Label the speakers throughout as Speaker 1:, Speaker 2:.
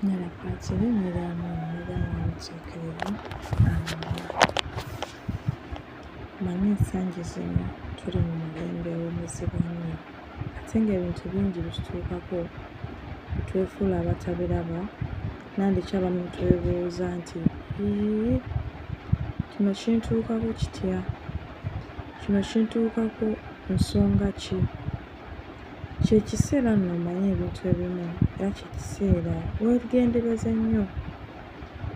Speaker 1: Nyala Patiri Nyiraamani Nyiramuteekerevu Amiina. Mmanyi ensangi zino tuli mu mulembe omuzibu ennyo ate ng'ebintu bingi bitutuukako ne twefuula abatabiraba nandiki abamu ne twebuuza nti yii kino kintuukako kitya? Kino kintuukako nsonga ki? Kye kiseera nno omanye ebintu ebimu era kye kiseera weegendereze nnyo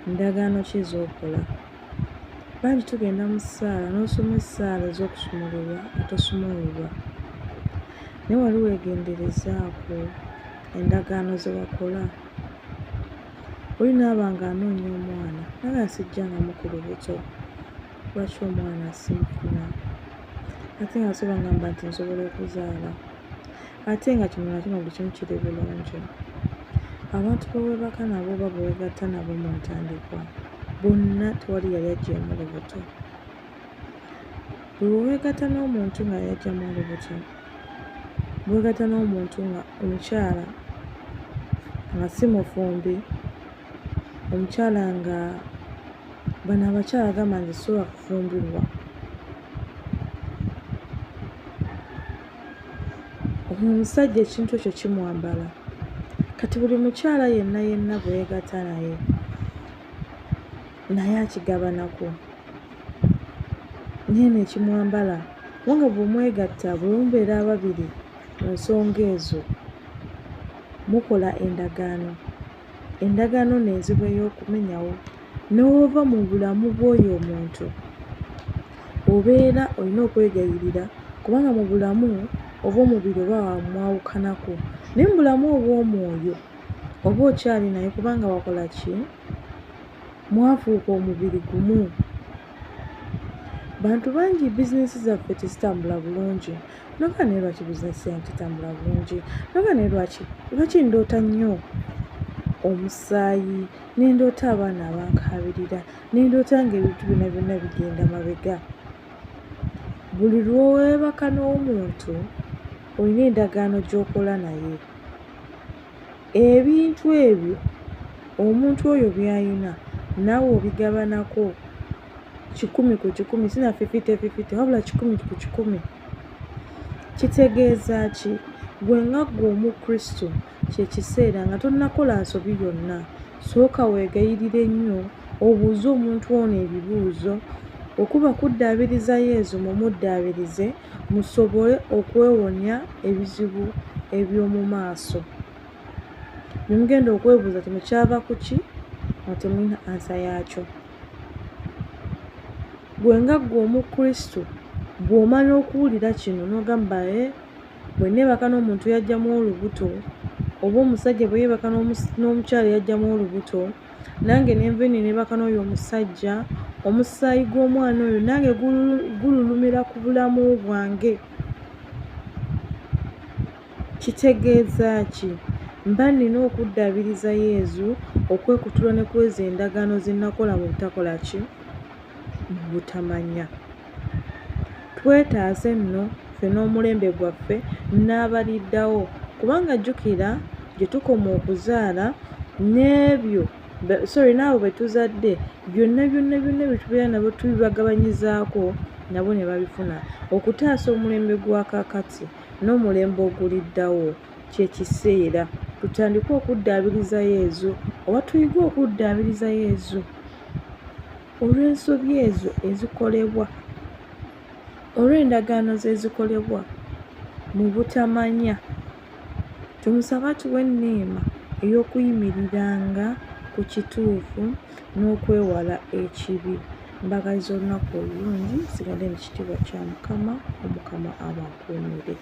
Speaker 1: ndagaano ki z'okola. Bangi tugenda mu ssaala n'osoma essaala ez'okusumululwa nga tosumululwa. Naye wali weegenderezaako endagaano ze wakola? Oli n'aba ng'anoonya omwana n'agamba sijjangamu ku lubuto, lwaki omwana simufuna? Ate nga so bangamba nti nsobola okuzaala ate nga kino nakino buli kimu kiri bulungi. Abantu be weebaka nabo oba be weegatta nabo mu ntandikwa bonna tewali yali aggyeemu lubuto. Buli lwe weegatta n'omuntu nga yaggyamu olubuto, bwe weegatta n'omuntu nga omukyala nga si mufumbi, omukyala nga bano abakyala gamba nze sisobola kufumbirwa. Omusajja ekintu ekyo kimwambala. Kati buli mukyala yenna yenna gwe yeegatta naye, naye akigabanako naye nekimwambala kubanga bw'omwegatta bwe mubeera ababiri mu nsonga ezo mukola endagaano. Endagaano nno enzibu ey'okumenyawo ne bw'ova mu bulamu bw'oyo omuntu obeera olina okwegayirira kubanga mu bulamu obw'omubiri oba wamwawukanako naye mu bulamu obw'omwoyo oba okyali naye kubanga wakola ki? Mwafuuka omubiri gumu. Bantu bangi bizinensi zaffe tezitambula bulungi. Nogamba naye lwaki bizinensi yange tetambula bulungi? Nogamba naye lwaki lwaki ndoota nnyo omusaayi ne ndoota abaana abankaabirira ne ndoota ng'ebintu byonna byonna bigenda mabega. Buli lw'oweebaka n'omuntu olina endagaano gy'okola naye. Ebintu ebyo omuntu oyo by'alina naawe obigabanako 100% si na 50-50 wabula 100%. Kitegeeza ki? Ggwe nga ggwe Omukristo kye kiseera nga tonnakola nsobi yonna, sooka weegayirire nnyo obuuze omuntu ono ebibuuzo. Bwe kuba kuddaabiriza Yezu mumuddaabirize musobole okwewonya ebizibu eby'omu maaso. Bye mugenda okwebuuza kino kyava ku ki nga temulina ansa yaakyo. Ggwe nga ggwe Omukristo bw'omala okuwulira kino n'ogamba ee bwe nneebaka n'omuntu yaggyamu olubuto oba omusajja bwe yeebaka n'omukyala yaggyamu olubuto nange ne nva eno ne neebaka n'oyo omusajja, omusaayi gw'omwana oyo nange gululumira ku bulamu bwange. Kitegeeza ki? Mba nnina okuddaabiriza Yezu, okwekutula ne kw'ezo endagaano ze nnakola mu butakola ki? Mu butamanya. Twetaase nno ffe n'omulembe gwaffe n'abaliddawo kubanga jjukira gye tukoma okuzaala n'ebyo sorry n'abo be tuzadde byonna byonna byonna bye tubeera nabo tubibagabanyizaako nabo ne babifuna. Okutaasa omulembe gwa kaakati n'omulembe oguliddawo kye kiseera tutandike okuddaabiriza Yezu oba tuyige okuddaabiriza Yezu olw'ensobi ezo ezikolebwa olw'endagaano ze zikolebwa mu butamanya. Tumusabe atuwe enneema ey'okuyimiriranga ku kituufu n'okwewala ekibi. Mbagaliza olunaku olulungi, nsigadde mu kitiibwa kya Mukama, Omukama abankuumire.